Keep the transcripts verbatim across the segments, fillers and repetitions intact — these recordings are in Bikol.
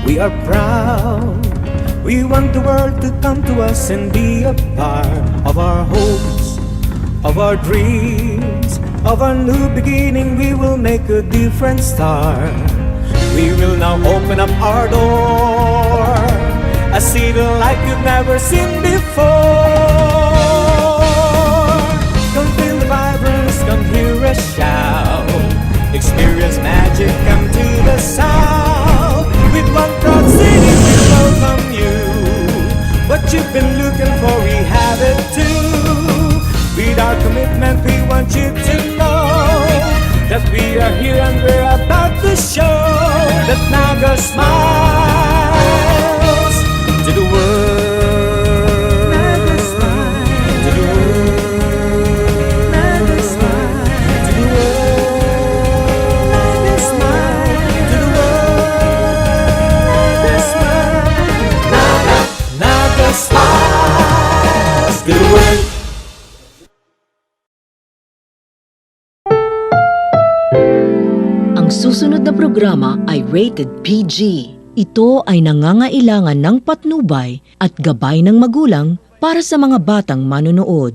We are proud. We want the world to come to us and be a part of our hopes, of our dreams, of our new beginning. We will make a different start. We will now open up our door, a city like you've never seen before. Come feel the vibrance, come hear us shout. Experience magic, come to the south. With one proud city, we welcome you. What you've been looking for, we have it too. With our commitment, we want you to know that we are here and we're about to show that Naga smiles to the world. Naga smiles. Naga smiles. Naga smiles. Naga smiles. To the world. Naga smiles. Naga smiles. To the world. Ang susunod na programa ay rated P G. Ito ay nangangailangan ng patnubay at gabay ng magulang para sa mga batang manonood.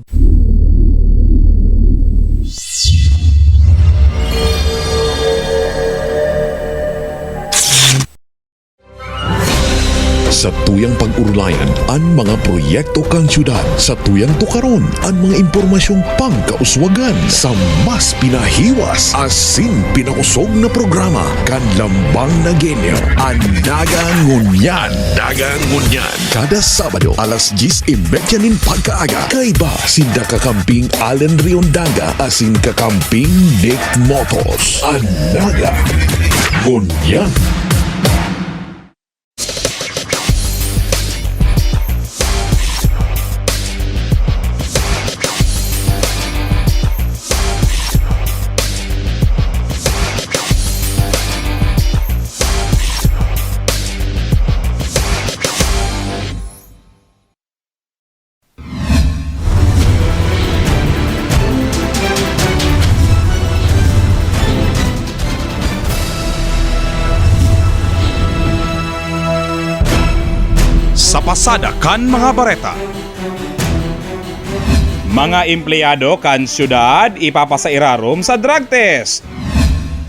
Satuyang pag-orolayan an mga proyekto kan syudad. Satuyang tukaron an mga impormasyong pangkauswagan sa mas pinahiwas asin pinakosog na programa kan Lambang na Genyo, an Naga Ngunyan. Naga Ngunyan. Kada Sabado, alas dyes y media nin pagkaaga, kaiba sinda kakamping Allen Riondanga asin kakamping Nick Motos. An Naga Ngunyan. Sa pasada kan mga bareta. Mga empleyado kan syudad ipapasairarom sa drug test.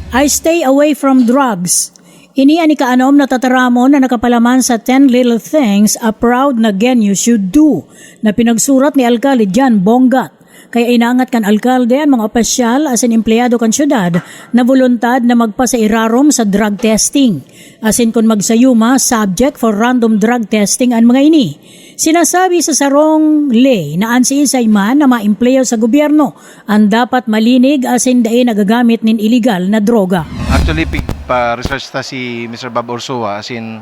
I stay away from drugs. Ini an ikaanom na tataramon na nakapalaman sa Ten Little Things a Proud Nagueño Should Do, na pinagsurat ni Alkalde John Bongat. Kaya inangat kan alkalde an mga opisyal asin empleyado kan syudad na boluntad na magpasairarom sa drug testing. Asin kun magsayuma, subject for random drug testing an mga ini. Sinasabi sa sarong ley na an siisay man na maempleyo sa gobyerno an dapat malinig asin dai nagagamit nin iligal na droga. Actually, pig-, pa-research ta si Mister Bob Ursua, asin,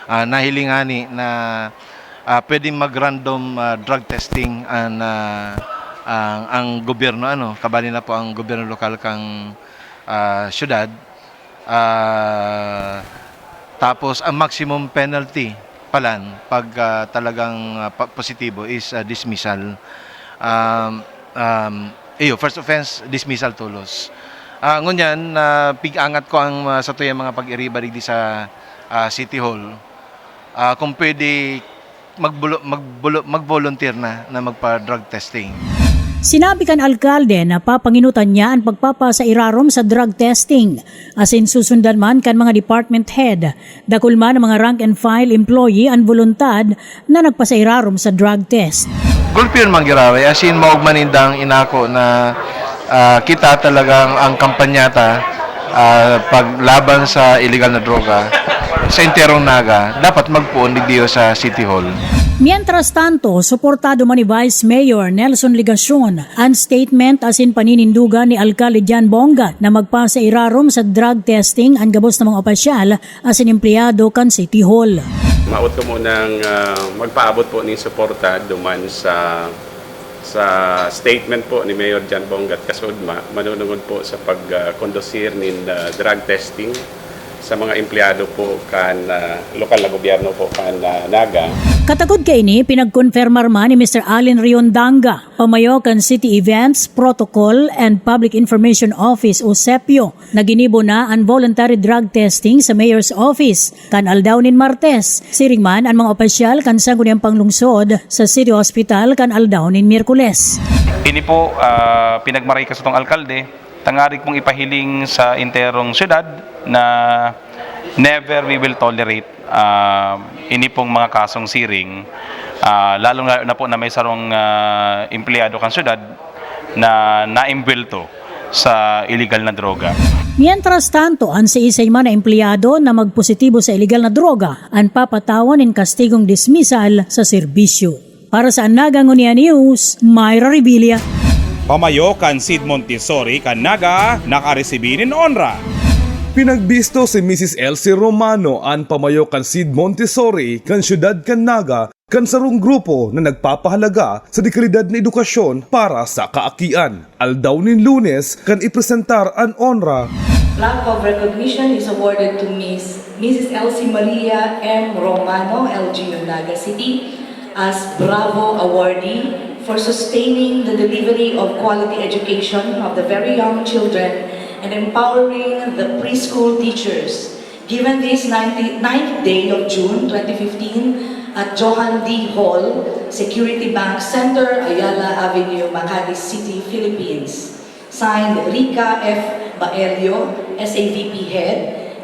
ah, nahiling ngani na, ah, pwedeng mag-random, ah, drug testing an, ah, ang, ang gobyerno, ano, kabali na po ang gobyerno lokal kang, ah, syudad. Ah, tapos ang maximum penalty palan pag, ah, talagang, ah, pa-, positibo is, ah, dismissal. Um, um, iyo, first offense, dismissal tolos. Ah, ngunyan, ah, pig-angat ko ang, ah, satuyang mga pag-iriba digdi sa, ah, City Hall. Ah, kung pwede, magbulo-, magbulo-, mag-volunteer na, na magpa-drug testing. Sinabi kan alkalde na papanginutan niya an pagpapasairarom sa drug testing, asin susundan man kan mga department head. Dakul man an mga rank and file employee an boluntad na nagpasairarom sa drug test. Gulpiyon man giraray, asin maog man nindang inako na, ah, kita talagang ang kampanya ta, ah, paglaban sa iligal na droga sa enterong Naga, dapat magpoon digdiyo sa City Hall. Mientras tanto, suportado man ni Vice Mayor Nelson Legacion an statement asin paninindogan ni Alkalde John Bongat na magpasairarom sa drug testing an gabos na mga opisyal asin empleyado kan City Hall. Maot ko munang, ah, magpaabot po ning suporta duman sa, sa statement po ni Mayor John Bongat kasudma, manunungod po sa pag, ah, kondusir nin, ah, drug testing sa mga empleyado po kan, ah, lokal na gobyerno po kan, ah, Naga. Katakod kaini, pinagkonfirmar man ni Mister Allen Riondanga, pamayo kan City Events, Protocol, and Public Information Office o sepio, na ginibo na an voluntary drug testing sa Mayor's Office kan aldaw nin Martes. Siring man an mga opisyal kan Sangguniang Panglungsod sa City Hospital kan aldaw nin Miyerkules. Ini po, ah, pinagmaray ka sa tong alkalde, tangarig pong ipahiling sa enterong syudad na never we will tolerate, ah, ini pong mga kasong siring, ah, lalong-lalo na po na may sarong, ah, empleyado kan syudad na naimbwelto sa iligal na droga. Mientras tanto, an siisay man na empleyado na magpositibo sa iligal na droga, an papatawan nin kastigong dismissal sa serbisyo. Para sa Naga Ngunyan News, Myra Revilla. Pamayo kan Seed Montessori kan Naga, nakaresibi nin onra. Pinagbisto si Missus Elsie Romano, an pamayo kan Seed Montessori kan siyudad kan Naga, kan sarong grupo na nagpapahalaga sa dekalidad na edukasyon para sa kaakian. Aldaw nin Lunes kan ipresentar an onra. Plaque of recognition is awarded to Miss, Missus Elsie Maria M Romano, L G U Naga City, as Bravo Awardee for sustaining the delivery of quality education of the very young children and empowering the preschool teachers. Given this ninety, ninth day of June twenty fifteen at Johan D Hall, Security Bank Center, Ayala Avenue, Makati City, Philippines. Signed, Rica F Baelio, S A V P Head,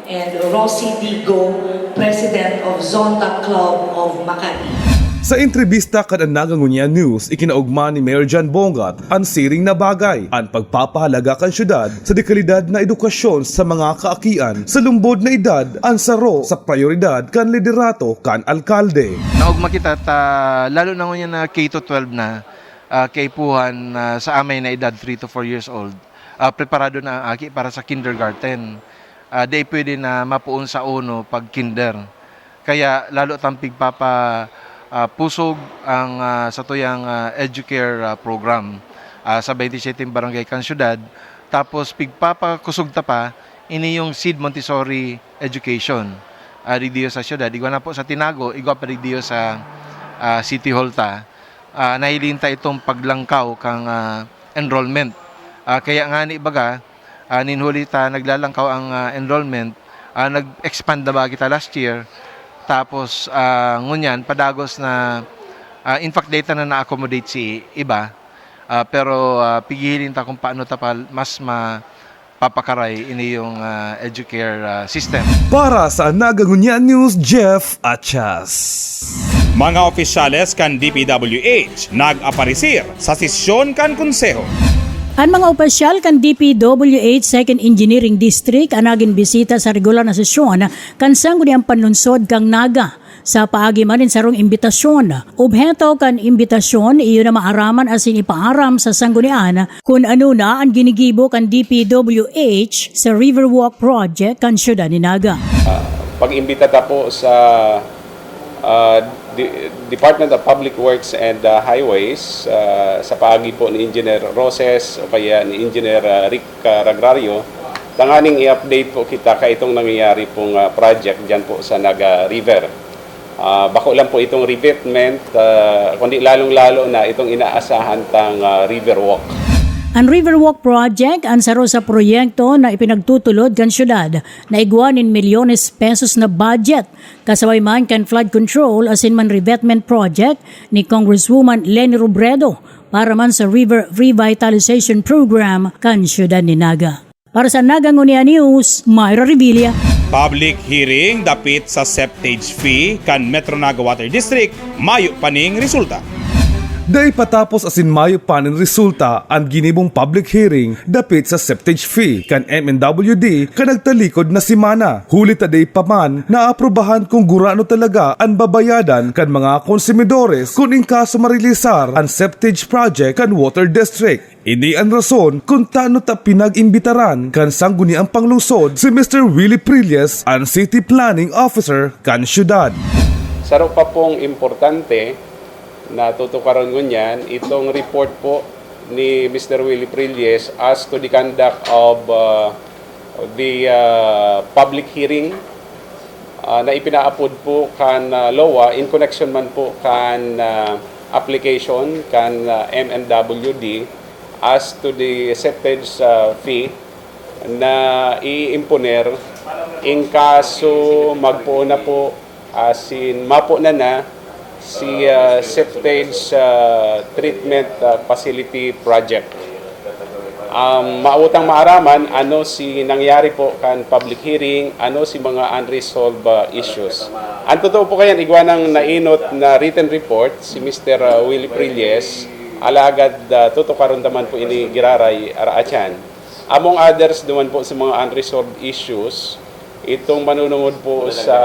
and Rosie D Go, President of Zonta Club of Makati. Sa entrebista kan Naga Ngunyan News, ikinaogma ni Mayor John Bongat an siring na bagay, an pagpapahalaga kan syudad sa dekalidad na edukasyon sa mga kaakian sa lumbod na edad, an saro sa prayoridad kan liderato kan alkalde. Naogma kita ta, lalo na ngunyan na K to twelve na, ah, kaipuhan, ah, sa amay na edad, three to four years old, ah, preparado na ang aki para sa kindergarten. Ah, di pwede na mapoon sa uno pag kinder. Kaya lalo tang pigpapa, ah, pusog ang, ah, satuyang, ah, Educare, ah, program, ah, sa twenty-seven barangay kan syudad. Tapos pigpapakusog ta pa, ini yung Seed Montessori Education, ah, digdiyo sa syudad. Igwa na po sa Tinago, igwa pa digdiyo sa, ah, City Hall ta. Ah, nahiling ta itong paglangkaw kang, ah, enrollment. Ah, kaya ngani baga, ah, nin huli ta naglalangkaw ang, ah, enrollment, ah, nag-expand na ba kita last year. Tapos, ah, ngunyan, padagos na, ah, in fact, data na na-accommodate si iba. Ah, pero, ah, pighihiling ta kung paano ta pa mas mapapakaray ini yung, ah, Educare, ah, system. Para sa Naga Ngunyan News, Jeff Achas. Mga opisyales kan D P W H nag-aparisir sa sesyon kan Konseho. An mga opisyal kan D P W H Second Engineering District an nagin bisita sa regular na sesyon kan Sangguniang Panlungsod kan Naga. Sa paagi man nin sarong imbitasyon. Obheto kan imbitasyon iyo na maaraman asin ipaaram sa Sanggunian kun ano na an ginigibo kan D P W H sa Riverwalk Project kan siyudad nin Naga. Pag-imbita ta po sa, ah, De-, Department of Public Works and, ah, Highways, ah, sa paagi po ni Engineer Roses o kaya ni Engineer, ah, Rick, ah, Ragrario, tanganing i-update po kita kaitong nangyayari pong, ah, project dyan po sa Naga River. Ah, bako lang po itong revetment, ah, kundi lalong-lalo na itong inaasahan tang, ah, Riverwalk. An Riverwalk Project an saro sa proyekto na ipinagtutulod kan syudad na igwa nin milyones pesos na budget, kasabay man kan flood control asin man revetment project ni Congresswoman Leni Robredo para man sa River Revitalization Program kan syudad nin Naga. Para sa Naga Ngunyan News, Myra Revilla. Public hearing dapit sa septage fee kan Metro Naga Water District, mayo pa ning resulta. Dai pa tapos asin mayo pa nin resulta an ginibong public hearing dapit sa septage fee kan M N W D kan nagtalikod na semana. Huli ta dai pa man naaprubahan kung gurano talaga an babayadan kan mga konsumidores kun in kaso marealisar an septage project kan Water District. Ini an rason kun tano ta pinag-imbitaran kan Sangguniang Panglungsod si Mister Willie Prilles, an City Planning Officer kan syudad. Saro pa pong importante na tutukaron ngunyan, itong report po ni Mister Willie Prilles as to the conduct of, uh, the, uh, public hearing ah, na ipinaapod po kan, ah, lowa in connection man po kan, ah, application kan, ah, M N W D as to the septage, ah, fee na iimponer in kaso magpoon na po asin mapo na na si, ah, septage, ah, treatment, ah, facility project. Um, mautang maaraman ano si nangyari po kan public hearing, ano si mga unresolved, ah, issues. Ang totoo po kayan, igwa ng nainot na written report si Mister, ah, Willie Prilles, alagad, ah, tutukaron ta man po ini giraray araatyan. Among others, duman po sa mga unresolved issues, itong manunungod po sa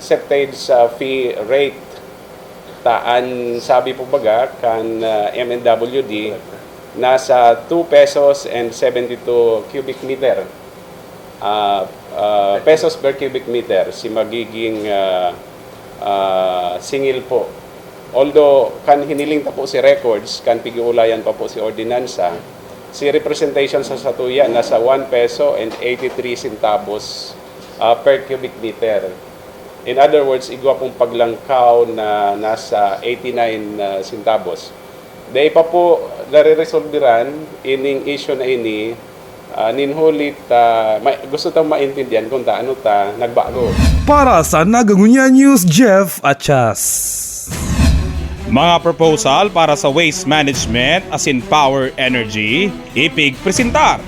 septage sa fee rate. Ta, an sabi po baga kan, ah, M N W D, nasa two pesos and seventy-two cubic meter, ah, ah, pesos per cubic meter si magiging, ah, ah, singil po. Although, kan hiniling ta po si records, kan pig-uulayan pa po si ordinansa, si representation sa satuya nasa one peso and eighty-three centavos, ah, per cubic meter. In other words, igwa pong paglangkaw na nasa eighty-nine, ah, centavos. Dai pa po nare-resolveran ining issue na ini, ah, nin huli ta, ma-, gusto tang maintindihan kung taano ta nagbago. Para sa Nagangunya News, Jeff Achas. Mga proposal para sa waste management asin power energy, ipigpresentar.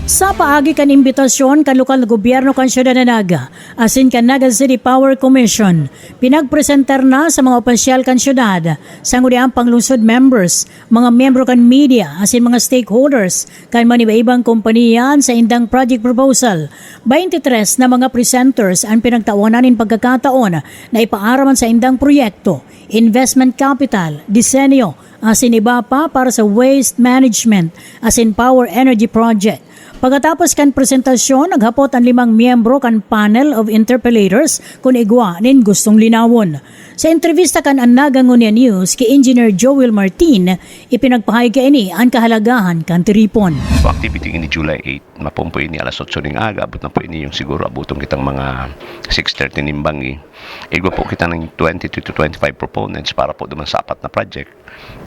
Sa paagi kan imbitasyon kan lokal na gobyerno kan Syudad na Naga asin kan Naga City Power Commission, pinagpresentar na sa mga opisyal kan syudad, sangguniang panglungsod members, mga miyembro kan media asin mga stakeholders kan maniba-ibang kompanya an saindang project proposal. Baynte tres na mga presenters an pinagtawanan nin pagkakataon na ipaaram an saindang proyekto, investment capital, disenyo, asin iba pa para sa waste management asin power energy project. Pagkatapos kan presentasyon, naghapot an limang miyembro kan panel of interpellators kun igwa nin gustong linawon. Sa entrevista kan An Nagangunya News ki Engineer Joel Martin, ipinagpahayag kaini an kahalagahan kan tiripon. Activity ini July eight, mapon po ini alas otso ning aga, abot na po ini yung siguro abuton kitang mga six thirty nin bangi. Igwa po kita ng twenty to twenty-five proponents para po duman sa apat na project.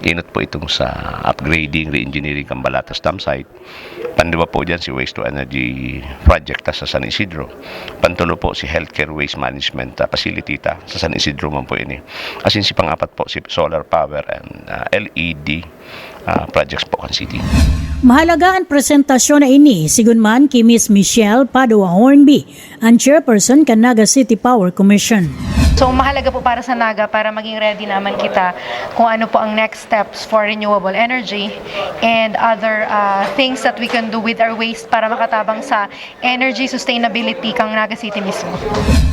Inot po itong sa upgrading, re-engineering kan Balatas Dam Site. Panduwa po dyan si waste to energy project ta sa San Isidro. Pantulo po si healthcare waste management, ah, facility ta sa San Isidro man po ini. Asin si pangapat po si solar power and, ah, L E D, ah, projects po kan city. Mahalaga an presentasyon na ini, sigon man ki Miss Michelle Padua Hornby, an chairperson kan Naga City Power Commission. So, mahalaga po para sa Naga para maging ready naman kita kung ano po ang next steps for renewable energy and other, ah, things that we can do with our waste para makatabang sa energy sustainability kang Naga City mismo.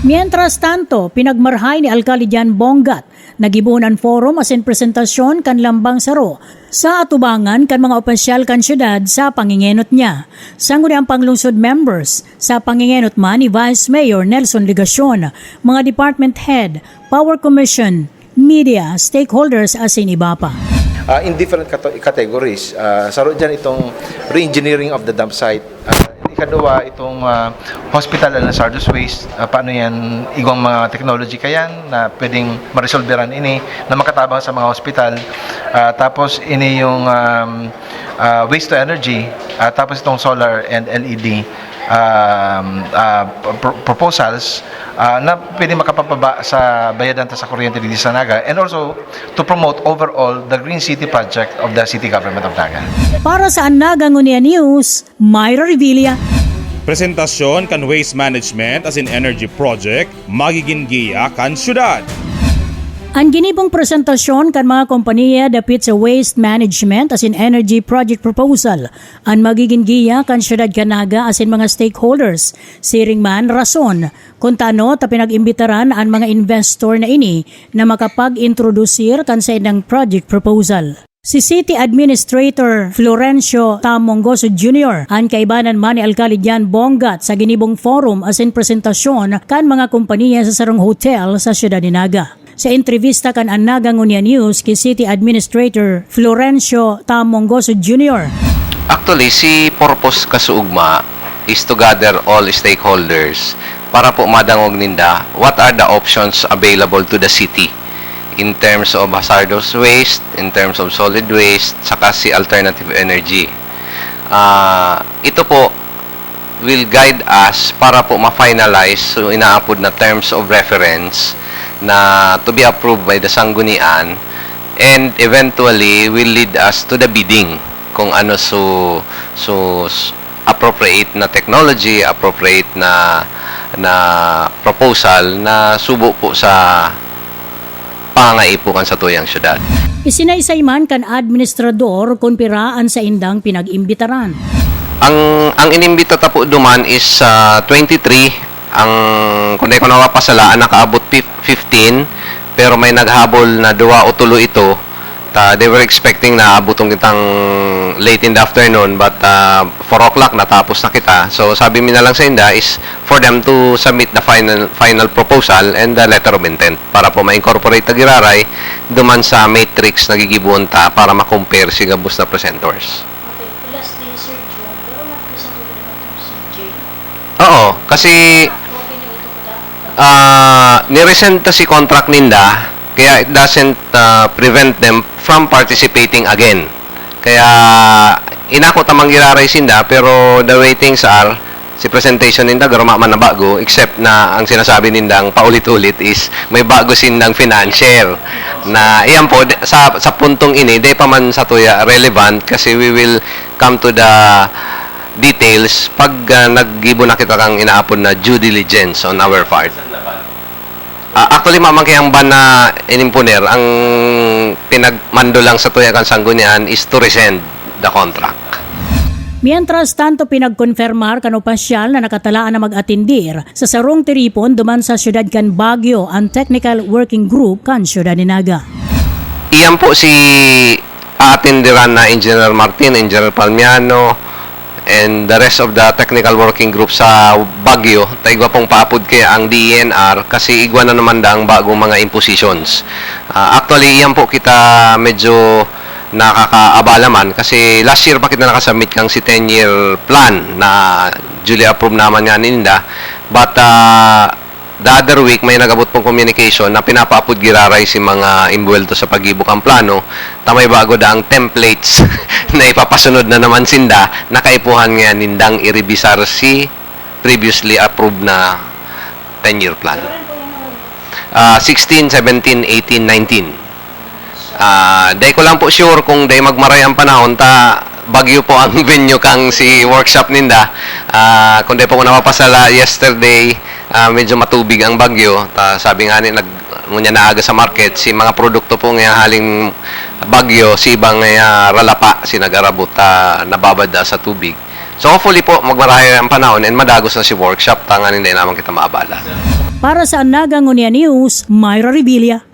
Mientras tanto, pinagmarhay ni Alcalde Jan Bongat na gibohon an forum asin presentasyon kan lambang saro sa atubangan kan mga opisyal kan syudad sa pangengenot niya. Sangguniang panglungsod members, sa pangengenot man ni Vice Mayor Nelson Legacion, mga department head, power commission, media, stakeholders asin iba pa. Ah, in different cato-, categories. Ah, saro dyan itong re-engineering of the dump site. Ah, ikaduwa, itong, ah, hospital and hazardous waste. Ah, paano yan, igwang mga technology kayan na pwedeng maresolveran ini na makatabang sa mga hospital. Ah, tapos ini yung, um, ah, waste to energy. Ah, tapos itong solar and L E D, um, ah, pro-, proposals, ah, na pwede makapapaba sa bayadan ta sa kuryente digdi sa Naga, and also to promote overall the Green City project of the City Government of Naga. Para sa An Nagangunya News, Myra Revilla. Presentasyon kan waste management asin energy project magigin giya kan syudad. An ginibong presentasyon kan mga kompanya dapit sa waste management asin energy project proposal an magigin giya kan syudad kan Naga asin mga stakeholders. Siring man, rason kun tano ta pinag-imbitaran an mga investor na ini na makapag-introdusir kan saindang project proposal. Si City Administrator Florencio Tam Mongoso Junior an kaibanan man ni Alcalde Jan Bongat sa ginibong forum asin presentasyon kan mga kompanya sa sarong hotel sa siyudad ni Naga. Sa entrevista kan An Nagangunya News ki City Administrator Florencio Tam Mongoso Junior. Actually, si purpose kasuugma is to gather all stakeholders para po madangog ninda what are the options available to the city in terms of hazardous waste, in terms of solid waste, saka si alternative energy. Ah, ito po will guide us para po ma-finalize yung inaapod na terms of reference na to be approved by the Sanggunian and eventually will lead us to the bidding kung ano so, so s- appropriate na technology, appropriate na, na proposal na subo po sa pangangaipo kan satuyang syudad. Isinaysay man kan administrador kun pira an saindang pinag-imbitaran. Ang, ang inimbita ta po duman is, ah, twenty-three. Ang, kung di ko napapasala, ang nakaabot fif-, fifteen, pero may naghabol na duwa o tulo ito. Ta, they were expecting na abuton kitang late in the afternoon, but, ah, four o'clock natapos na kita. So, sabi mi na lang sa inda is for them to submit the final, final proposal and the letter of intent para po ma-incorporate ta giraray duman sa matrix na gigibohon ta para ma-compare si gabos na presentors. Okay, last day, Sir Jun, pero nag-present ko naman itong C J. Oo, kasi, Okay na ito po ta? Ah, niresend ta si contract ninda, kaya it doesn't, ah, prevent them from participating again. Kaya, inako ta man giraray sinda, pero the way things are, si presentation ninda, garuma man na bago, except na ang sinasabi nindang paulit-ulit is may bago sindang financier. Na, iyan po, di-, sa, sa puntong ini, di pa man satuya relevant kasi we will come to the details pag, ah, naggibo na kita kang inaapod na due diligence on our part. Ah, actually, mamang kaya ang ban na inimponer, ang pinagmando lang satuya kan Sanggunian is to rescind the contract. Mientras tanto, pinagkonfirmar kan opisyal na nakatalaan na mag-atendir sa sarong tiripon duman sa siyudad kan Baguio an Technical Working Group kan siyudad ni Naga. Iyan po si aatenderan na Engineer Martin, Engineer Palmiano, and the rest of the technical working group sa Baguio. Ta igwa pong paapod kaya ang D E N R kasi igwa na naman daang bagong mga impositions. Ah, actually, iyan po kita medyo nakakaabala man kasi last year pa kita nakasubmit kang si ten-year plan na duly approved naman nga ninda. But, ah, the other week, may nag-abot pong communication na pinapaapod giraray si mga imbuwelto sa paggibo kan plano, ta may bago daang templates na ipapasunod na naman sinda, na kaipuhan ngayan nindang irebisar si previously approved na ten-year plan. Ah, sixteen, seventeen, eighteen, nineteen. Ah, dai ko lang po sure kung dai magmaray ang panahon, ta Baguio po ang venue kang si workshop ninda. Ah, kung dai po ko napapasala, yesterday, ah, medyo matubig ang Baguio. Ta, sabi nga ni, nag-, ngunyan na aga sa market, si mga produkto po nga haling Baguio, si iba nga ralapa, si nag-arabot, ah, nababad sa tubig. So hopefully po, magmaray ang panahon and madagos na si workshop, tanganing dai naman kita maabala. Para sa Naga Ngunyan News, Myra Revilla.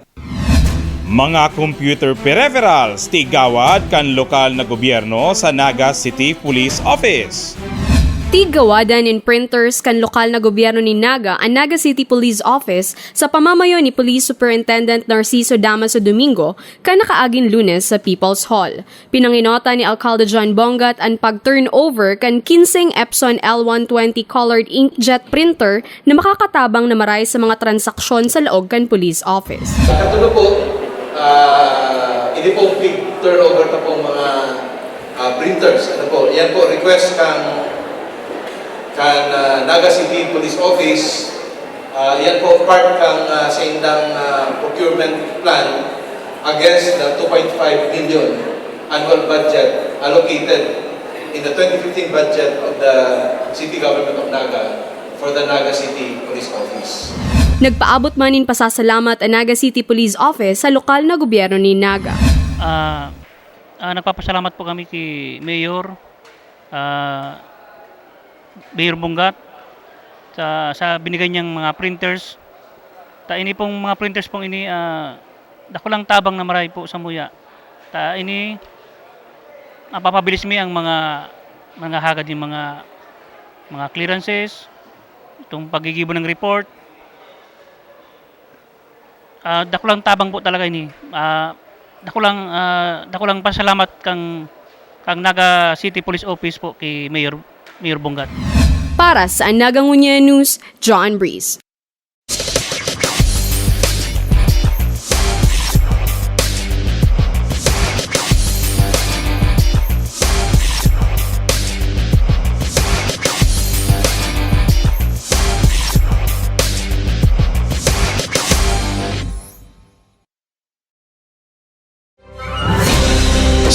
Mga computer peripherals, tigawad kan lokal na gobyerno sa Naga City Police Office. Tiggawadan nin printers kan lokal na gobyerno nin Naga an Naga City Police Office sa pamamayo ni Police Superintendent Narciso Damaso Domingo kan nakaaging Lunes sa People's Hall. Pinangenotan ni Alcalde John Bongat an pag-turnover kan kinseng Epson L one twenty colored inkjet printer na makakatabang na maray sa mga transaksyon sa laog kan police office. Sa katulo po, ah, ini pong pig-turnover na pong mga, ah, printers. Ano po, yan po, request kang, kang, ah, Naga City Police Office. Ah, yan po, part kang, ah, sa indang, ah, procurement plan against the two point five million annual budget allocated in the twenty fifteen budget of the City Government of Naga for the Naga City Police Office. Nagpaabot man nin pasasalamat an Naga City Police Office sa lokal na gobyerno ni Naga. Ah, ah, nagpapasalamat po kami kay Mayor, ah, Mayor Bunggat sa, sa binigay niyang mga printers. Ta ini pong mga printers pong ini, ah, dakulang tabang na maray po sa muya. Ta ini, mapapabilis mi ang mga, mga hagad yung mga, mga clearances, itong paggigibo ng report. Ah, dakulang tabang po talaga ini. Ah, dakulang, ah, dakulang pasalamat kang, kang Naga City Police Office po kay Mayor, Mayor Bunggat. Para sa Naga Ngunyan News, John Breeze.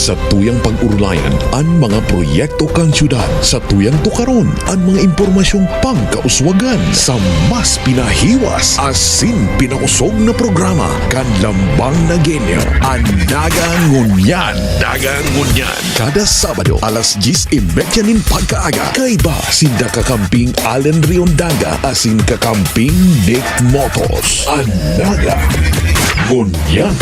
Satuyang pag-orolayan an mga proyekto kan syudad. Satuyang tukaron an mga impormasyong pangkauswagan sa mas pinahiwas asin pinausog na programa kan Lambang Nagueño, an Naga Ngunyan. Naga Ngunyan. Kada Sabado, alas dyes y media nin pagkaaga, kaiba sinda kakamping Allen Riondaga asin kakamping Nick Motos. An Naga Ngunyan.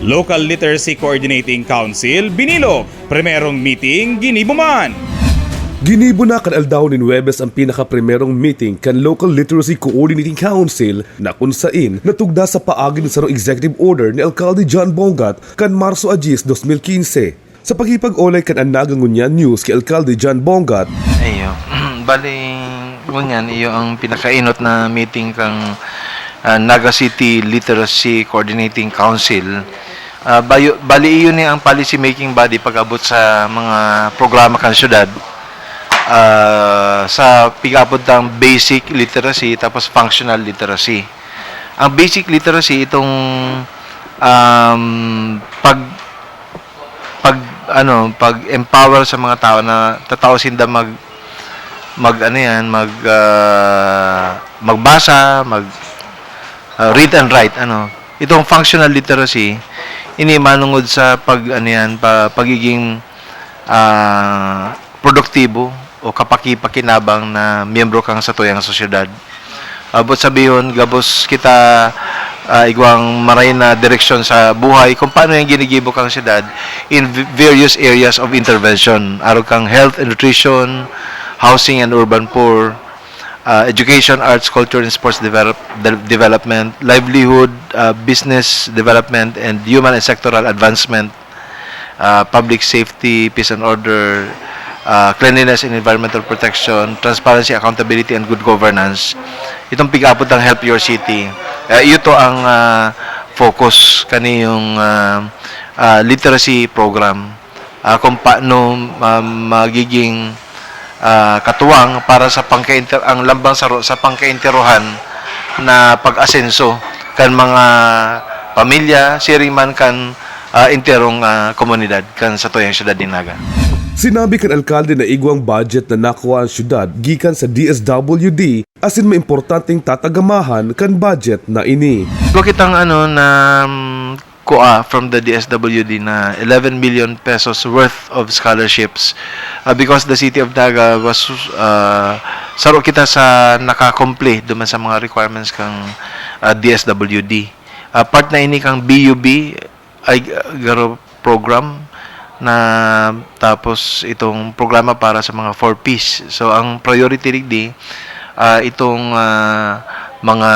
Local Literacy Coordinating Council, binilog, primerong meeting, ginibo man. Ginibo na kan aldaw nin Huwebes ang pinakaprimerong meeting kan Local Literacy Coordinating Council na kun sain natugda sa paagi nin sarong executive order ni Alkalde John Bongat kan Marso a dyes, dos mil quince. Sa pakikipag-olay kan An Naga Ngunyan News ki Alkalde John Bongat, Iyo. Bali, ngunyan, iyo ang pinakainot na meeting kang, ah, Naga City Literacy Coordinating Council. Ah, bayo, bali, iyo ni ang policy making body pag-abot sa mga programa kan syudad. Ah, sa pig-apod tang basic literacy tapos functional literacy. Ang basic literacy, itong, um, pag pag, ano, pag-empower sa mga tao na tatao sinda mag, mag, ano yan, mag, ah, magbasa, mag, ah, read and write, ano. Itong functional literacy, ini manungod sa pag, ano yan, pa, pagiging, ah, produktibo o kapakipakinabang na miyembro kang satuyang sosyedad. Abot sabihon, gabos kita, ah, igwang maray na direksyon sa buhay kung paano yan ginigibo kang syudad in v-, various areas of intervention. Arog kang health and nutrition, housing and urban poor, ah, education, arts, culture, and sports develop-, de-, development, livelihood, ah, business development, and human and sectoral advancement, ah, public safety, peace and order, ah, cleanliness and environmental protection, transparency, accountability, and good governance. Itong pig-apod ng Help Your City. Ah, iyo to ang, ah, focus kaniyong, ah, ah, literacy program. Ah, kung paano, ah, magiging, ah, katuwang para sa pangkainter-, ang lambang saro sa pangkainterohan na pag-asenso kan mga pamilya, siring man kan, ah, enterong, ah, komunidad kan satuyang syudad nin Naga. Sinabi kan alkalde na igwang budget na nakua an syudad gikan sa D S W D asin may importanteng tatagamahan kan budget na ini. Igwa kitang, ano, na, mm, kua from the D S W D na eleven million pesos worth of scholarships, ah, because the city of Naga was, ah, saro kita sa nakakumple duman sa mga requirements kang, ah, D S W D. Ah, part na ini kang B U B, ay, ah, garo program na, tapos itong programa para sa mga four Ps. So, ang priority digdi, ah, itong, ah, mga,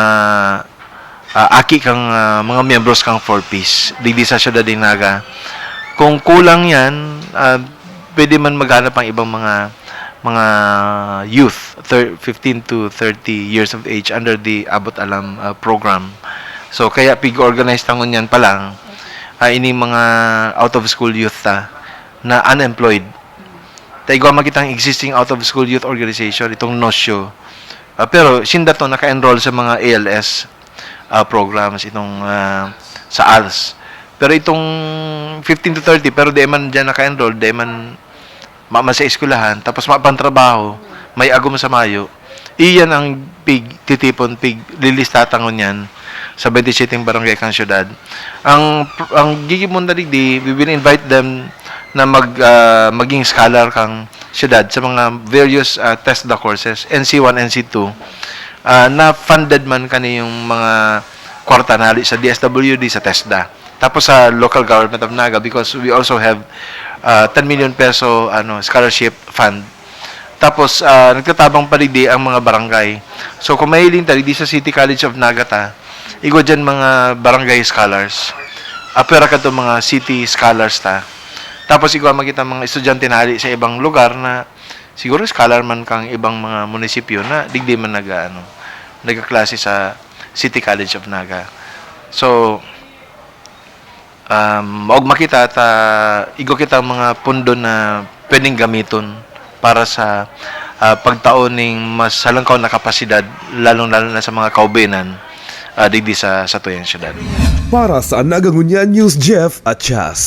ah, aki kang, ah, mga miyembros kang four Ps digdi sa syudad nin Naga. Kung kulang yan, ah, pwede man maghanap ang ibang mga, mga youth, thir-, fifteen to thirty years of age under the Abot Alam, ah, program. So, kaya pig-organize ta ngunyan pa lang, ah, ining mga out of school youth ta na unemployed. Ta igwa man kitang existing out of school youth organization, itong nosyo. Ah, pero sinda to naka-enroll sa mga A L S, ah, programs, itong, ah, sa als. Pero itong fifteen to thirty, pero di man diyan naka-enroll, di man ma-, man sa eskwelahan, tapos mapantrabaho, may agom sa mayo, iyan ang pig-, titipon, piglilista ta ngunyan sa twenty-seven barangay kang syudad. Ang, ang gigibon ta digdi, we will invite them na mag, ah, maging scholar kang syudad sa mga various, ah, TESDA courses, N C one, N C two, ah, na funded man kaniyong mga kwarta na hali sa D S W D, sa TESDA. Tapos sa local government of Naga, because we also have, ah, ten million peso, ano, scholarship fund. Tapos, ah, nagtatabang pa digdi ang mga barangay. So, kung mahiling ta, digdi sa City College of Naga ta, igwa diyan mga barangay scholars. Apwera kadto mga city scholars ta. Tapos, igwa man kita mga estudyante na hali sa ibang lugar na Siguro scholar man kang ibang mga munisipyo na digdi man nag-aano, nagkaklase sa City College of Naga. So, um, maogma kita ta igwa kita mga pundo na pwedeng gamiton para sa, ah, pagtao ning mas halangkaw na kapasidad, lalong-lalo na sa mga kaubenan, ah, digdi sa satuyang syudad. Para sa Naga Ngunyan News, Jeff Achas.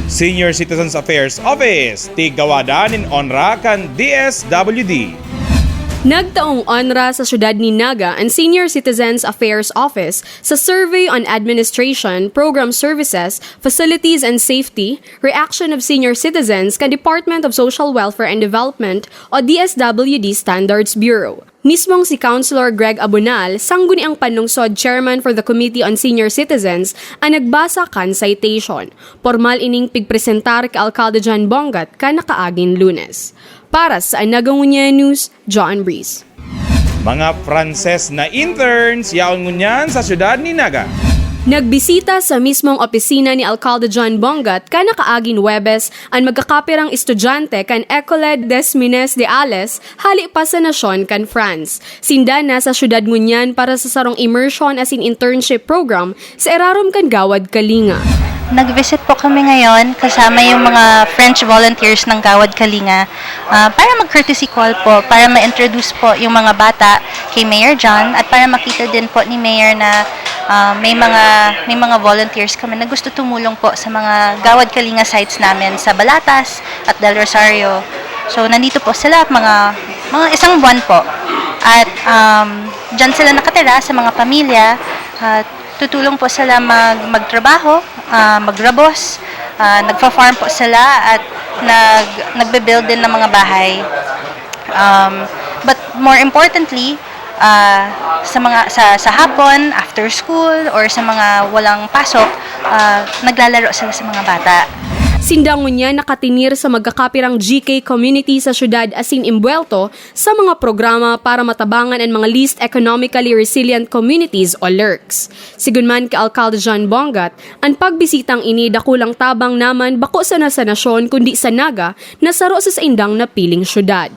Senior Citizens Affairs Office, tigawada nin onra kan D S W D. Nagtaong onra sa siyudad ni Naga an Senior Citizens Affairs Office sa Survey on Administration, Program Services, Facilities and Safety, Reaction of Senior Citizens kan Department of Social Welfare and Development o D S W D Standards Bureau. Mismong si Councilor Greg Abunal, Sangguniang Panlungsod Chairman for the Committee on Senior Citizens, ang nagbasa kan citation. Pormal ining pigpresentar ki Alcalde John Bongat kan nakaaging Lunes. Para sa Naga Ngunyan News, John Breeze. Mga Frances na interns yaon ngunyan sa siyudad ni Naga. Nagbisita sa mismong opisina ni Alcalde John Bongat kan nakaaging Huwebes an magkakapirang estudyante kan Ecole des Mines de Alès hali pa sa nasyon kan France. Sinda nasa siyudad ngunyan para sa sarong immersion asin internship program sa irarom kan Gawad Kalinga. Nag-visit po kami ngayon kasama yung mga French volunteers ng Gawad Kalinga ah, para mag-courtesy call po, para ma-introduce po yung mga bata kay Mayor John at para makita din po ni Mayor na ah, may mga may mga volunteers kami na gusto tumulong po sa mga Gawad Kalinga sites namin sa Balatas at Del Rosario. So nandito po sila mga mga isang buwan po. At um, diyan sila nakatira sa mga pamilya at tutulong po sila mag magtrabaho, ah, magrabos, ah, nagfa-farm po sila at nag nagbe-build din ng mga bahay. Um, but more importantly, ah, sa mga sa sa hapon, after school or sa mga walang pasok, ah, naglalaro sila sa mga bata. Sinda ngunyan nakatinir sa magkakapirang G K community sa syudad asin imbuwelto sa mga programa para matabangan an mga least economically resilient communities o lercs. Sigon man ki Alcalde John Bongat, an pagbisitang ini dakulang tabang naman bako sana sa nasyon kundi sa Naga na saro sa saindang napiling syudad.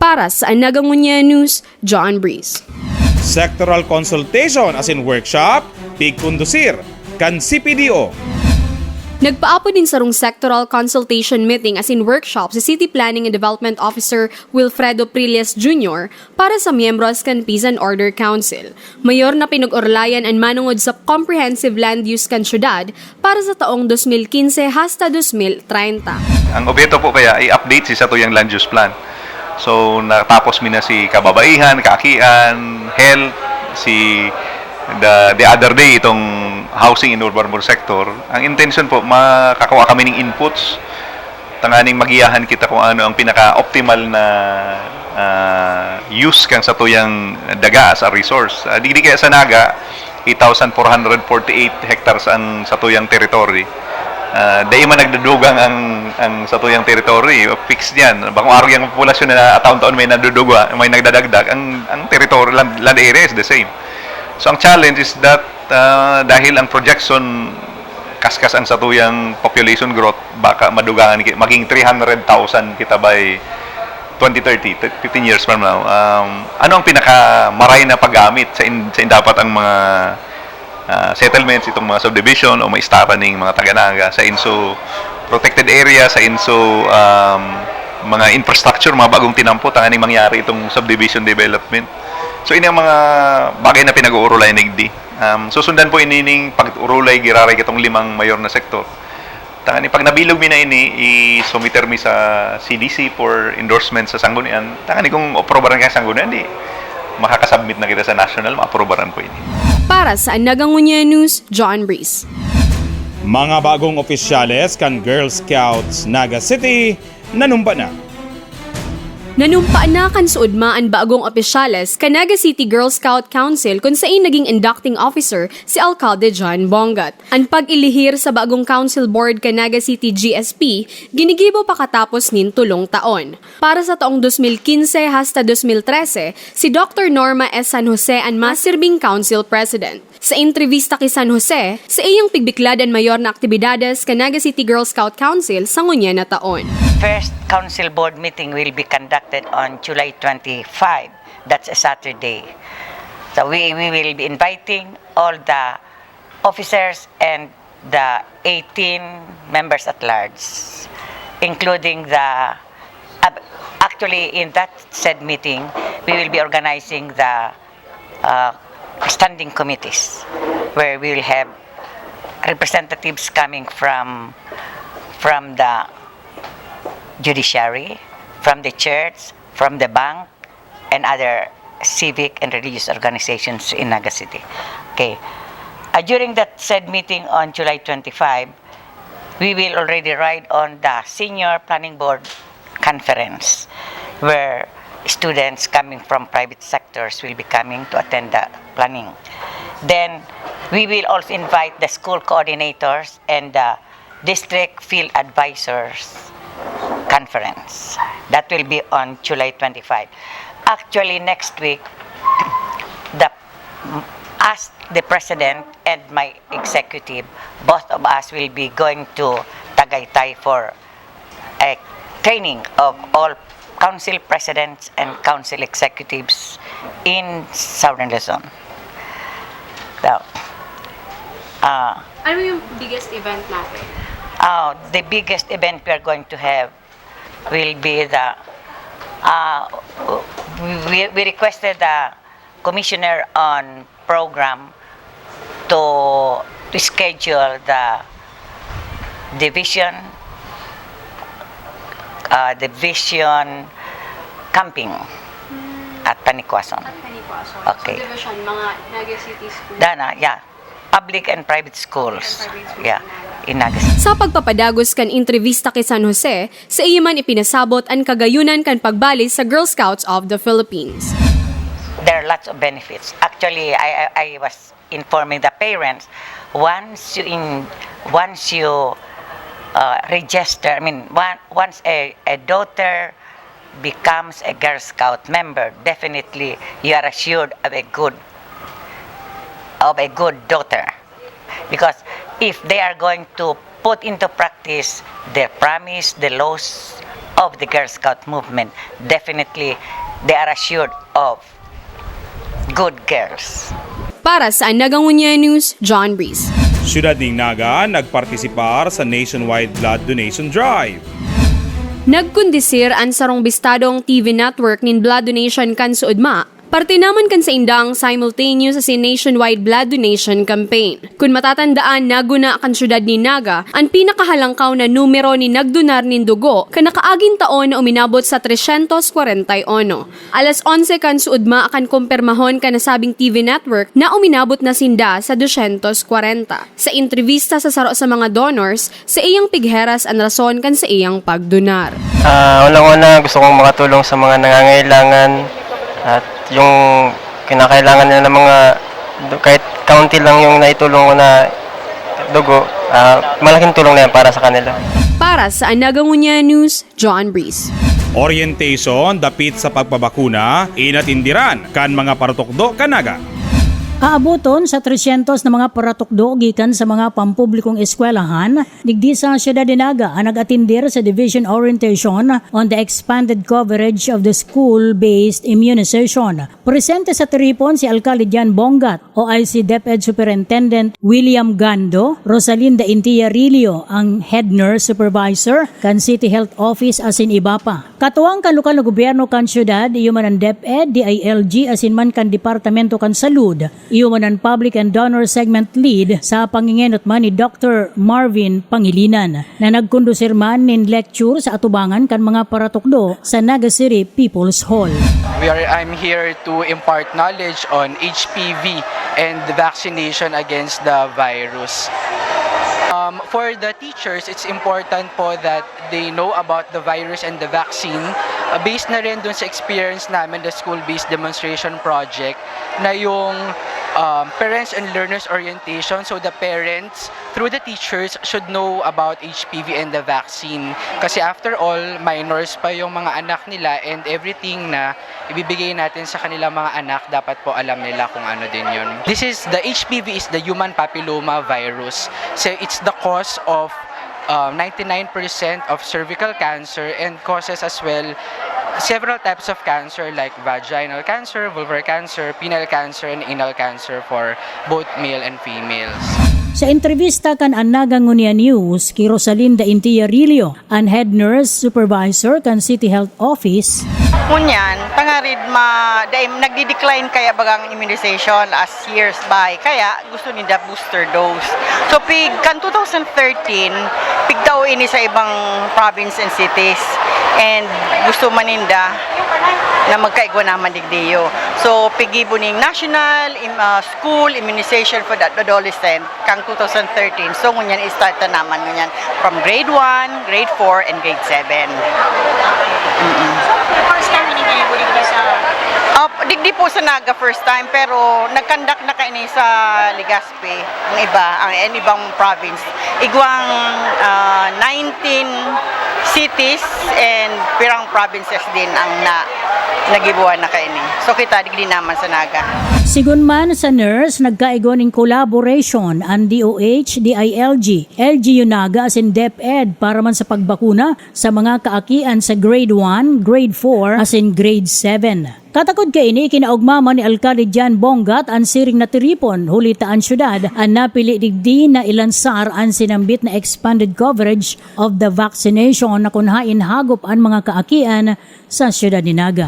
Para sa Naga Ngunyan News, John Breeze. Sectoral consultation asin workshop, pigkondusir kan C P D O. Nagpaapod nin sarong sectoral consultation meeting asin workshop si City Planning and Development Officer Wilfredo Prillas Junior para sa miyembros kan Peace and Order Council. Mayor na pinag-orlayan an manongod sa comprehensive land use kan syudad para sa taong dos mil quince hasta dos mil treinta. Ang obheto po kaya ay update si satuyang land use plan. So natapos mi na si kababaihan, kaakian, health, si the, the other day itong housing in urban sector. Ang intention po, makakuha kami ng inputs tanganing magiyahan kita kung ano ang pinaka-optimal na ah, use kang satuyang daga as a resource. Ah, digdi kaya sa Naga, eight thousand four hundred forty-eight hectares ang satuyang territory. Ah, dai man nagdudugang ang ang satuyang territory, fixed yan. Bakong arog yung populasyon na taon-taon may naduduga, may nagdadagdag, ang ang territory, land, land area is the same. So ang challenge is that ah, dahil ang projection kaskas ang satuyang population growth, baka madugangan ki- maging three hundred thousand kita by twenty thirty, t- fifteen years from now. Um, ano ang pinakamaray na paggamit sa in, sa in dapat ang mga ah, settlements, itong mga subdivision o maistara ning mga taga-Naga sa inso protected area, sa inso um, mga infrastructure, mga bagong tinampo, tanganing mangyari itong subdivision development. So ini ang mga bagay na pinag-uurulay nigdi. Um, susundan po inining pag-urulay giraray kitong limang mayor na sektor. Tangani pag nabilog mi na ini, i-submiter mi sa C D C for endorsement sa sanggunian. Tangani kung aprobaran ka sanggunian, di makakasubmit na kita sa national, maaprobaran po ini. Para sa Naga Ngunyan News, John Breeze. Mga bagong opisyales kan Girl Scouts Naga City nanumpa na. Nanumpa na kan suodma an bagong opisyales kan Naga City Girl Scout Council kun sain naging inducting officer si Alcalde John Bongat. An pag-ilihir sa bagong council board kan Naga City G S P ginigibo pakatapos nin tolong taon. Para sa taong dos mil kinse hasta dos mil trese, si Doktor Norma S. San Jose an masirbing council president. Sa entrevista ki San Jose, sa iyang pigbiklad an mayor na aktibidades kan Naga City Girl Scout Council sa ngunyan na taon. First council board meeting will be conducted on July twenty-five. That's a Saturday. So we, we will be inviting all the officers and the eighteen members at large, including the, uh, actually, in that said meeting, we will be organizing the, uh, standing committees, where we will have representatives coming from, from the judiciary, from the church, from the bank, and other civic and religious organizations in Naga City. Okay. Uh, during that said meeting on July twenty-five, we will already ride on the Senior Planning Board Conference, where students coming from private sectors will be coming to attend the planning. Then, we will also invite the school coordinators and the district field advisors conference. That will be on July twenty-five. Actually, next week, the, as the president and my executive, both of us will be going to Tagaytay for a training of all council presidents and council executives in Southern Luzon. So, uh, Ano yung biggest event natin? Uh, the biggest event we are going to have will be the, uh, we, we requested the commissioner on program to schedule the division, uh, division camping at Panicuason. At Panicuason. Okay. So, division, mga Naga City Schools. Dana, yeah. Public and private schools. Private schools Yeah, in Naga. In Naga City. Sa pagpapadagos kan entrevista ki San Jose, sa iya man ipinasabot an kagayunan kan pagbali sa Girl Scouts of the Philippines. There are lots of benefits. Actually, I, I, I was informing the parents, once you in, once you, uh, register, I mean, one, once a, a daughter becomes a Girl Scout member, definitely you are assured of a good, of a good daughter. Because if they are going to put into practice the promise, the laws of the Girl Scout movement, definitely they are assured of good girls. Para sa Naga Ngunyan News, John Breeze. Siyudad nin Naga nagpartisipar sa nationwide blood donation drive. Nagkondisir an sarong bistadong T V network nin blood donation kan Suudma. Parte naman kan saindang simultaneous asin nationwide blood donation campaign. Kun matatandaan, naguna kan siyudad nin Naga an pinakahalangkaw na numero nin nagdonar nin dugo kan nakaaging taon na uminabot sa tresyentos kwarenta y uno. Alas onse kan Suudma kan kumpirmahon kan nasabing T V network na uminabot na sinda sa dusyentos kwarenta. Sa entrevista sa saro sa mga donors, sa iyang pigheras an rason kan sa iyang pagdonar. Ah, unang-una, gusto kong makatulong sa mga nangangailangan at yung kinakailangan nila ng mga, kahit kaunti lang yung naitulong ko na dugo, ah, malaking tulong na yan para sa kanila. Para sa Naga Ngunyan News, John Breeze. Orientation dapit sa pagpabakuna, inatindiran kan mga paratukdo kan Naga. Aaboton sa tresyentos na mga paratukdo gikan sa mga pampublikong eskwelahan, digdi sa siyudad nin Naga an nag-atindir sa Division Orientation on the Expanded Coverage of the School-Based Immunization. Presente sa tiripon si Alkalde Jan Bongat, O I C DepEd Superintendent William Gando, Rosalinda Intillarillo ang Head Nurse Supervisor kan City Health Office asin iba pa. Katuwang kan lokal na gobyerno kan siyudad, iyo man an DepEd, D I L G asin man kan Departamento kan Salud, iyo man an Public and Donor Segment Lead sa pangingenot man ni Doctor Marvin Pangilinan, na nagkondusir man nin lecture sa atubangan kan mga paratukdo sa Naga City People's Hall. We are, I'm here to impart knowledge on H P V and the vaccination against the virus. Um, for the teachers, it's important po that they know about the virus and the vaccine. Uh, based na rin dun sa experience namin, the school-based demonstration project, na yung, um, parents and learners orientation, so the parents through the teachers should know about H P V and the vaccine. Kasi after all, minors pa yung mga anak nila, and everything na ibibigay natin sa kanilang mga anak, dapat po alam nila kung ano din yun. This is, the H P V is the human papilloma virus. So it's the cause of um, ninety-nine percent of cervical cancer and causes as well several types of cancer like vaginal cancer, vulvar cancer, penile cancer, and anal cancer for both male and females. Sa entrevista kan An Naga Ngunyan News ki Rosalinda Intillarillo, an head nurse supervisor kan City Health Office, ngunyan, tangarid ma-, dai, nagdi-decline kaya bagang immunization as years by, kaya gusto ninda booster dose. So, pig, kan two thousand thirteen, pigtao ini sa ibang province and cities. And gusto man ninda na magkaigwa naman digdiyo. So, pigibo ning national, im-, ah, school immunization for the adolescent kang two thousand thirteen. So, ngunyan, i-start na naman ngunyan from grade one, grade four, and grade seven. Mm-mm. First time ini gibo digdi sa Ah, digdi po sa Naga first time, pero nag-conduct na kaini sa Legazpi, ang iba, ang, ang ibang province. Igwang, ah, nineteen cities and pirang provinces din ang na, nagibuan na kaini. So, kita, digdi naman sa Naga. Sigon man sa nurse, nagkaigwa nin collaboration an D O H, D I L G, L G U Naga asin DepEd para man sa pagbakuna sa mga kaakian sa grade one, grade four asin grade seven. Katakod kaini, kinaogma man ni Alkalde John Bongat an siring na tiripon, huli ta an syudad an napili digdi na ilansar an sinambit na expanded coverage of the vaccination na kun haen hagop an mga kaakian sa siyudad ni Naga.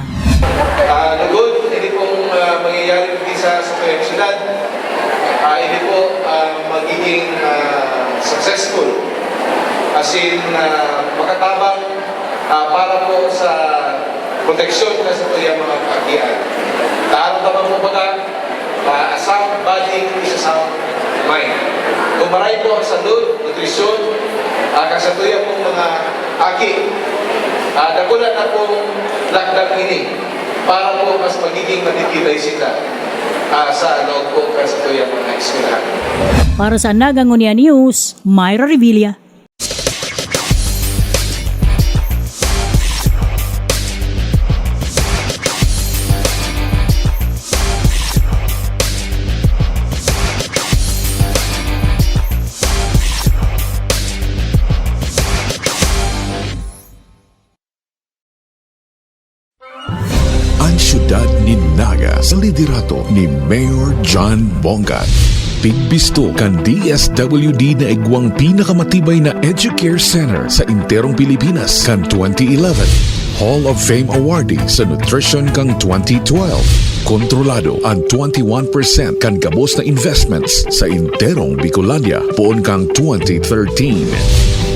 Ah, lugod, ini pong, ah, mangyayari dito sa, sa Puyang Siyudad, ah, ini po, ah, magiging, ah, successful. As in, ah, makatabang, ah, para po sa proteksyon na sa tuyang mga kaakian. Taarog naman po baga, ah, a sound body is a sound mind. Kung maray po ang salud, nutrisyon, ah, kasatuya pong mga aki, ah, dakula na pong lakdang ini para po mas magiging matitibay sila, ah, sa loob po kasatuyang mga eskwelahan. Para sa Naga Ngunyan News, Myra Revilla. An siyudad nin Naga sa liderato ni Mayor John Bongat. Pigbisto kan D S W D na igwang pinakamatibay na Educare Center sa enterong Pilipinas kan twenty eleven. Hall of Fame awardee sa nutrition kan twenty twelve. Kontrolado an twenty-one percent kan gabos na investments sa enterong Bicolandia poon kan twenty thirteen.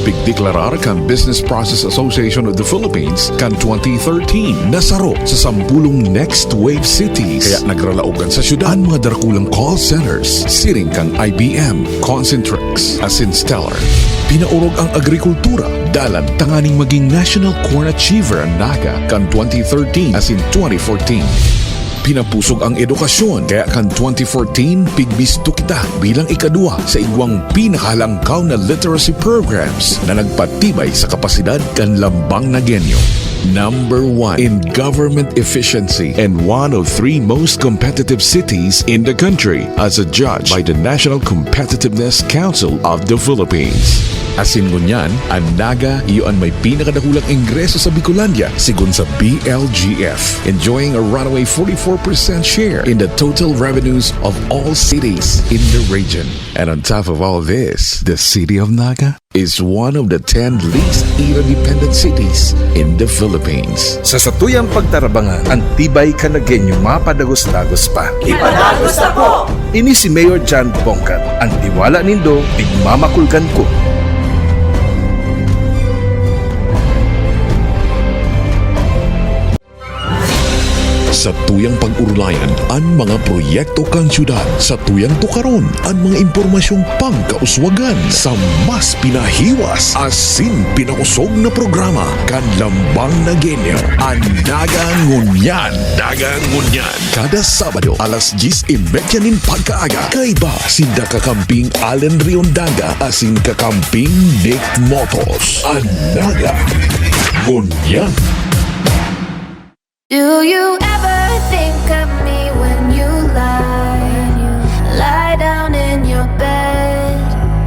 Pigdeklarar kan Business Process Association of the Philippines kan twenty thirteen na saro sa sampulong Next Wave Cities. Kaya nagralaogan sa syudad an mga darakulang call centers, siring kan I B M, Concentrix, asin Stellar. Pinaorog ang agrikultura, dalan tanganing maging National Corn Achiever an Naga kan twenty thirteen asin twenty fourteen. Pinapusog ang edukasyon, kaya kan twenty fourteen, pigbisto kita bilang ikaduwa sa igwang pinakahalangkaw na literacy programs na nagpatibay sa kapasidad kan lambang Nagueño. Number one in government efficiency and one of three most competitive cities in the country, as adjudged by the National Competitiveness Council of the Philippines. Asin ngunyan, an Naga iyo an may pinakadakulang ingreso sa Bicolandia, sigon sa B L G F, enjoying a runaway forty-four percent share in the total revenues of all cities in the region. And on top of all this, the city of Naga is one of the ten least interdependent cities in the Philippines. Sa satuyang pagtarabangan, an tibay kan Nagueño mapadagos-dagos pa. Ipadagos na po! Ini si Mayor John Bongat. An tiwala nindo, pigmamakulgan ko. Satuyang pag-orulayan an mga proyekto kan syudad. Satuyang tukaron an mga impormasyong pangkauswagan. Sa mas pinahiwas asin pinakosog na programa kan Lambang Nagueño, an Naga Ngunyan. Naga Ngunyan. Kada Sabado, alas dyes y media nin pagkaaga. Kaiba sinda kakamping Allen Riondaga asin kakamping Nick Motos. An Naga Ngunyan. Do you ever think of me when you lie? Lie down in your bed,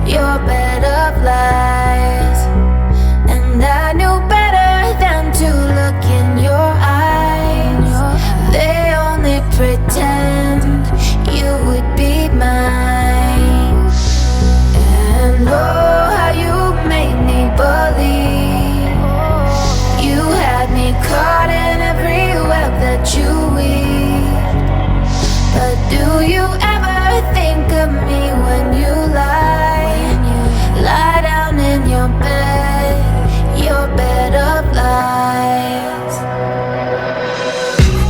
your bed of lies. Oh, how you made me believe. You had me caught in every web that you weave. But do you ever think of me when you lie? Lie down in your bed, your bed of lies.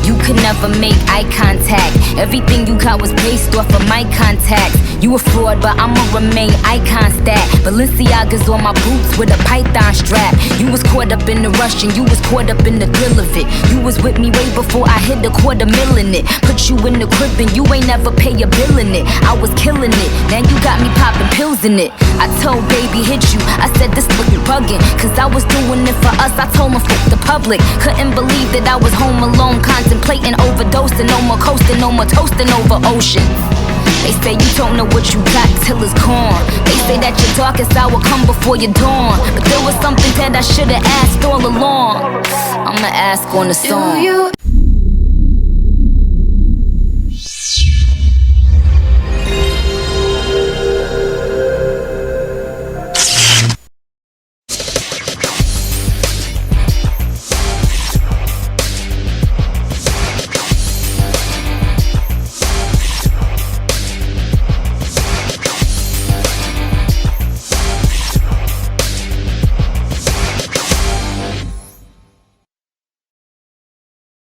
You could never make eye contact. Everything you got was based off of my contacts. You a fraud, but I'ma remain icon stat. Balenciaga's on my boots with a python strap. You was caught up in the rush and you was caught up in the thrill of it. You was with me way before I hit the quarter mil in it. Put you in the crib and you ain't never pay a bill in it. I was killing it, now you got me popping pills in it. I told baby hit you, I said this looking bugging. Cause I was doing it for us, I told him fuck the public. Couldn't believe that I was home alone, contemplating overdosing, no more coasting, no more toasting over ocean. They say you don't know what you got till it's gone. They say that your darkest hour come before your dawn. But there was something that I should've asked all along. I'ma ask on the song. Do you